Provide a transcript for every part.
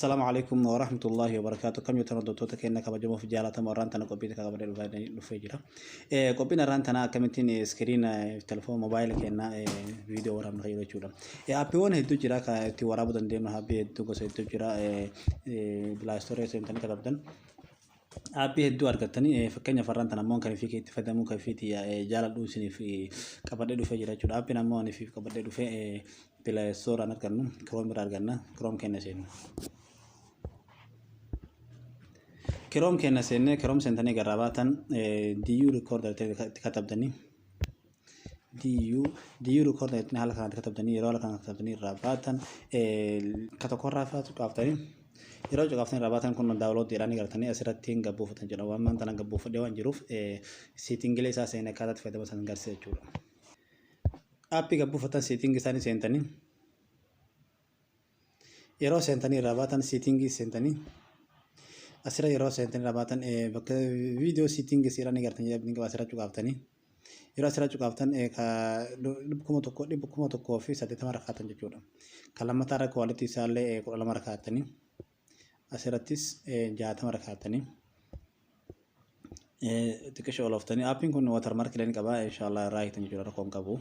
Assalaamu alaikum warahmatullahi wabarakaatu. Kam jirtan hordoftoota keenya kabajamoo fi jaalatamoo har'aan tana qophii takka qabadhee dhufee jira. Qophiin har'aan tana akkamittiin iskiriina telefoon moobaayila keenya viidiyoo waraabnu kan jiru jechuudha. Aappiiwwan hedduu jira kan ittiin waraabuu dandeenyu aappii hedduu gosa hedduu jira. Pilaastoorii seentanii katabdan. Aappii hedduu argattanii fakkeenyaaf har'aan tana ammoo kan ifii itti fayyadamuu kan ifii jaaladhu isiniif qabadhee dhufee jira jechuudha. Aappiin ammoo ani ifiif qabadhee dhufee pilastooraan argannu kiroom irraa arganna kiroom keenya seennu. Kiroom keenya seennee kiroom seentanii garraa baatan DU recorder itti katabdanii DU DU recorder itti haala kanaan katabdanii yeroo haala kanaan katabdanii irraa baatan ka tokkorraa faatu qaaftanii yeroo cuqaaftanii irraa baatan kun daawulood jedhanii gartanii asirratti hin gabbuufatan jedha waan maanta nan gabbuufadhee waan jiruuf siitingilee isaa seenee akkaataa itti fayyadama isaan garsiisa jechuudha. Aappii gabbuufatan siitingii isaanii seentanii yeroo seentanii irraa baatan siitingii seentanii asirra yeroo seentanii irraa baatan bakka viidiyoo siitingii seeraan gartanii jedhamanii qaba asirra cuqaaftanii yeroo asirra cuqaaftan 1000 1,080 rakkaatan jechuudha. Kan lammataa irra kuwaalitii isaallee 12 rakkaatanii asirrattis 60 rakkaatanii. Xiqqisho olooftanii aappiin kun watermark illee ni qaba inshallah irraa hiiktan jechuudha rakkoo hin qabu.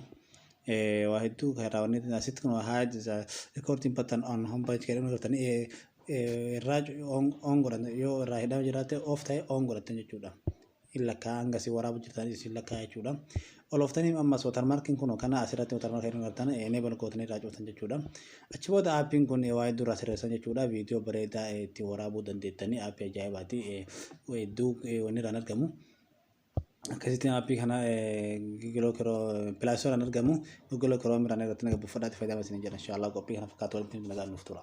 Waa hedduu kan raawwanne asitti kun hide the recording button on home page jedhamu gartanii irraa on godhan yoo irraa hidhama jiraate off ta'e on godhatan jechuudha. Hin lakkaa hanga isin waraabu jirtan isin lakkaa jechuudha. Olooftanii ammas watermarkiin kun kana asirratti watermark jedhamu gartan enable gootanii irraa cuftan jechuudha. Achi booda aappiin kun waa hedduu irraa sirreessan jechuudha. Viidiyoo bareedaa ittiin waraabuu dandeettanii aappii ajaa'ibaati. Hedduu wanni irraan argamu. Akkasitti aappii kana Google Chrome Play Store argamu. Google Chrome irraan irratti buufadhaa itti fayyadamaa isin jedha. Inshallah qophii kana fakkaatu walitti nagaan nuuf tura.